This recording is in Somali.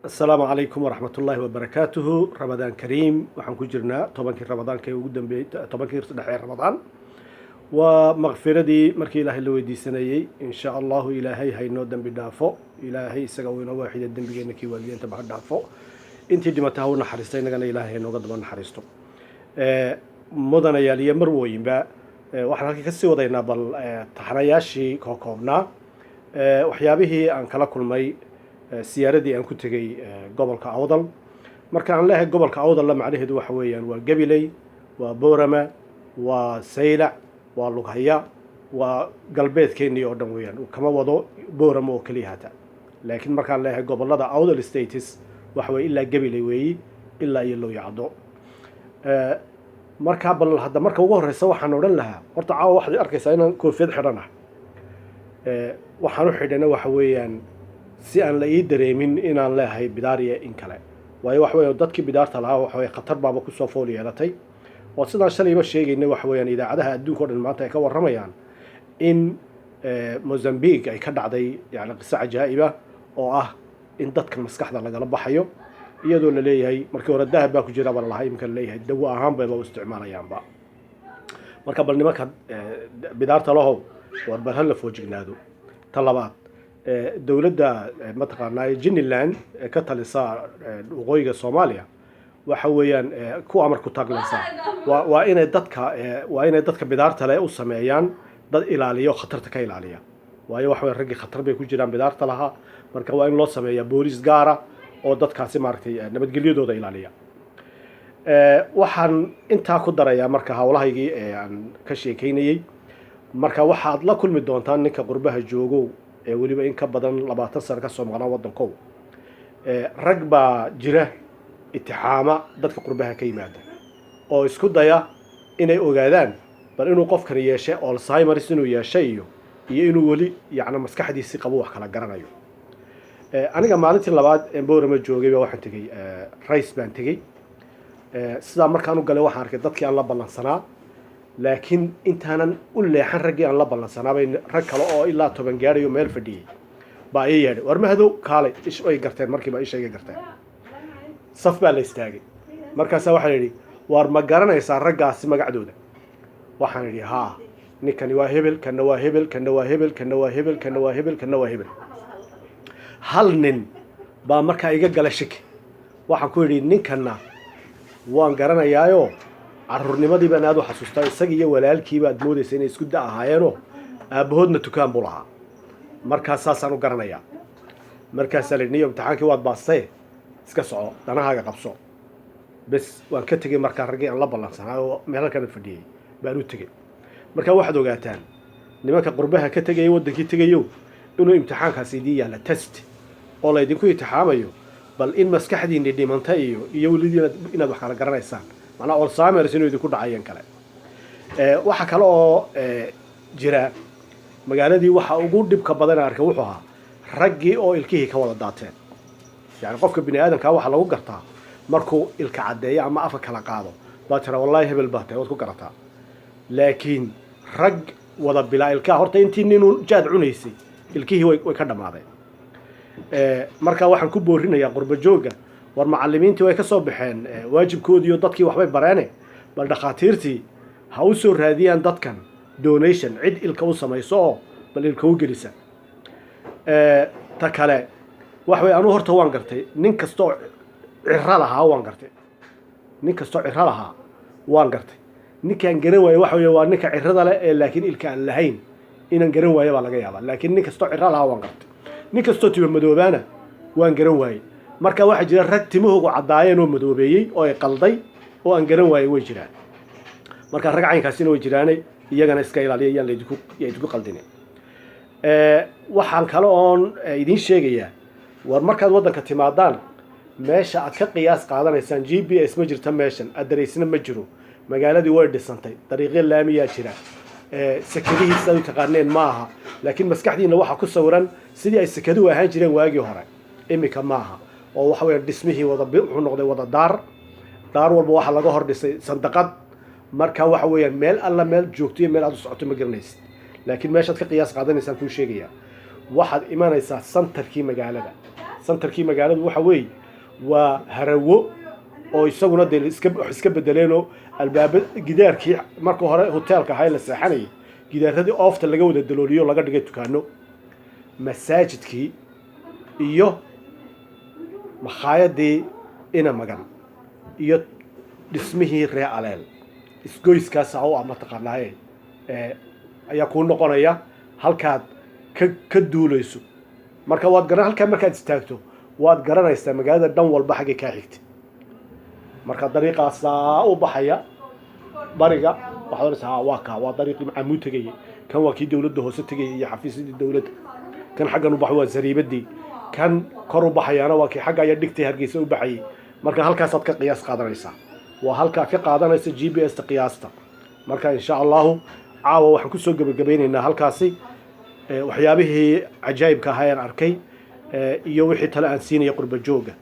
Asalaamu calaykum waraxmatullaahi wabarakaatuhu. Ramadaan kariim. Waxaan ku jirnaa 10kii Ramadaanka ee ugu dambeeyey, 10kii dhexe ee Ramadaan. Waa makfiradii markii Ilaahay la weydiisanayey. Insha Allahu Ilaahay haynoo dembi dhaafo. Ilaahay isaga uu inoo waaxida dembigeena, kii waalidiinta ha dhaafo, intii dhimata ha u naxariista, innagana Ilaahay haynooga daba naxariisto. Mudanayaal iyo marwooyinba, waxaan halkii kasii wadaynaa bal taxanayaashii kookoobnaa, waxyaabihii aan kala kulmay siyaaradii aan ku tegey gobolka Awdal. Marka aan leeyahay gobolka Awdalla, macnaheedu waxa weeyaan waa Gabiley, waa Boorama, waa Saylac, waa Lughaya, waa galbeedkeennii oo dhan weeyaan. Kama wado Boorama oo keliya hata, laakiin markaan leeyahay gobollada Awdal States, waxa weye ilaa Gabiley weeyi, ilaa iyo Lowyacdo. Markaa bal hadda marka ugu horeysa waxaan odhan lahaa, horta caawa waxaad arkaysaa inaan koofiyad xidhan ah. Waxaan u xidhana waxa weeyaan si aan la ii dareemin inaan leeyahay bidaar iyo in kale, waayo waxa weya dadkii bidaarta lahaa waxa weye khatar baaba kusoo fool yeelatay. Oo sidaan shalayba sheegaynay, waxa weeyaan idaacadaha adduunka o dhan maanta ay ka warramayaan in Mozambique ay ka dhacday yani qiso cajaa'iba oo ah in dadka maskaxda lagala baxayo, iyadoo la leeyahay markii hore dahab baa ku jira baa lalahaa, iminka laleeyahay dawo ahaan bayba u isticmaalayaanba. Marka bal nimanka bidaarta lahow, war bal hala foojignaado. Ta labaad, dowladda mataqaanaa Jiniland ee ka talisa waqooyiga Soomaaliya waxa weeyaan ku amar ku taaglaysaa waa inay dadka bidaarta leh u sameeyaan dad ilaaliya oo khatarta ka ilaaliya, waayo waxa weya raggii khatar bay ku jiraan bidaarta lahaa. Marka waa in loo sameeyaa booliis gaara oo dadkaasi maaragtay nabadgelyadooda ilaaliya. Waxaan intaa ku darayaa marka howlahaygii ee aan ka sheekeynayey. Marka waxaad la kulmi doontaan ninka qurbaha joogow ee weliba in ka badan 20 sano ka soo maqnaa waddankow, rag baa jira itixaama dadka qurbaha ka yimaada oo isku daya inay ogaadaan bal inuu qofkani yeeshay Alzheimers inuu yeeshay iyo inuu weli yacni maskaxdiisii qabo, wax kala garanayo. Aniga maalintii labaad ee Boorama joogay ba waxaan tegey Rays baan tegey. Sidaa markaan u galay waxaan arkay dadkii aan la ballansanaa, laakiin intaanan u leexan raggii aan la ballansanaa bay rag kale oo ilaa 10 gaadhayo meel fadhiyey baa ii yeedhay: "War Mahdow, kaalay." Ish way garteen markiiba, ishayga garteen. Saf baa la istaagay. Markaasaa waxaa la yidhi: "Waar ma garanaysaa raggaasi magacdooda?" Waxaan idhi: "Haa, ninkani waa hebel, kanna waa hebel, kanna waa hebel, kanna waa hebel, kanna waa hebel, kanna waa hebel." Hal nin baa markaa iga gala shaki. Waxaan ku yidhi: "Ninkanna waan garanayaayo, carruurnimadii baan aad u xasuustaa. Isaga iyo walaalkiiba aad moodaysa inay isku da ahaayeenoo aabbahoodna dukaan buu lahaa. Markaas saasaan u garanayaa." Markaasaa la yidhi: "Niyo, imtixaankii waad baastay, iska soco, danahaaga qabso." Bes, waan ka tegey. Markaa raggii aan la ballansanaa oo meel halkan fadhiyey baan u tegey. Marka waxaad ogaataan, nimanka qurbaha ka tegaya, waddankii tegayo, inuu imtixaankaasi idiin yaalla, test oo laydinku imtixaamayo bal in maskaxdiinni dhimanta iyo welidii inaad wax kala garanaysaan, macnaha Alzheimers inuu idinku dhacayeen kale. Waxa kale oo jira, magaaladii waxa ugu dhibka badan arkay wuxuu ahaa raggii oo ilkihii ka wada daateen. Yani qofka bini aadamkaa waxaa lagu gartaa markuu ilka caddeeyo ama afka kala qaado baa tira: "Wallahi hebel baa tahay," waad ku garataa. Laakiin rag wada bilaa ilkaha, horta intii ninuu jaad cunaysay ilkihii way ka dhammaadeen. Marka waxaan ku boorinayaa qurba joogga: war macallimiintii way ka soo baxeen waajibkoodii iyo dadkii waxbay bareene, bal dhakhaatiirtii ha u soo raadiyaan dadkan donation, cid ilka u samayso oo bal ilka u gelisa. Ta kale waxa wey, anuu horta waan gartay nin kastoo ciro lahaa, waan gartay nin kastoo ciro lahaa, waan gartay. Ninkaan garan waaye waxa wey waa ninka cirada leh ee laakiin ilka aan lahayn. Inaan garan waayo baa laga yaabaa, laakiin nin kastoo ciro lahaa waan gartay. Nin kastoo timo madoobaana waan garan waayey. Marka waxaa jira rag timahoogu caddaayeen oo madoobeeyey oo ay qalday oo aan garan waayey, way jiraan. Marka rag caynkaasina way jiraane, iyagana iska ilaaliya, yaan laydinku yaa idinku qaldine. Waxaan kale oon idiin sheegayaa, war markaad waddanka timaadaan, meesha aad ka qiyaas qaadanaysaan, GPS ma jirta meeshan, adaraysna ma jiro. Magaaladii way dhisantay, dariiqyo laamiyaa jira, sekadihii sidaad u taqaaneen ma aha, laakiin maskaxdiina waxaa ku sawiran sidii ay sekaduhu ahaan jireen waagii hore. Imika maaha, oo waxa weya dhismihii wada wuxuu noqday wada daar. Daar walba waxaa laga hor dhisay sandaqad. Marka waxa weeyaan meel alla meel joogto iyo meel aad u socoto ma garanaysid, laakiin meeshaad ka qiyaas qaadanaysaan kuu sheegayaa. Waxaad imanaysaa centerkii magaalada. Centerkii magaaladu waxa weeye waa Harawo oo isaguna dee iska wax iska bedeleenoo albaaba gidaarkii marka hore hoteelka ahaa ee la seexanayay, gidaaradii oofta laga wada dalooliyo, laga dhigay dukaano. Masaajidkii iyo makhaayadii ina magan iyo dhismihii ree Aleel, isgoyskaasa u ah mataqaanaaye ayaa kuu noqonaya halkaad ka duulayso. Marka waad garan halkaa markaad istaagto, waad garanaysaa magaalada dhan walba xaggay kaa xigta. Marka dariiqaasaa u baxaya bariga, waxaad oranaysaa, "Ha, waa kaa, waa dariiqii Macamuud tegayay. Kan waa kii dowladda hoose tegayay iyo xafiisyadii dowladda. Kan xaggan u baxay waa sariibadii. Kan kor u baxayaana waa kii xagga ayaa dhigtay Hargeysa u baxayay." Marka halkaasaad ka qiyaas qaadanaysaa, waa halkaad ka qaadanaysa GPS ta qiyaasta. Marka insha Allahu caawa waxaan kusoo gebagabaynaynaa halkaasi waxyaabihii cajaa'ibka ahaa aan arkay iyo wixii tale aan siinaya qurba jooga.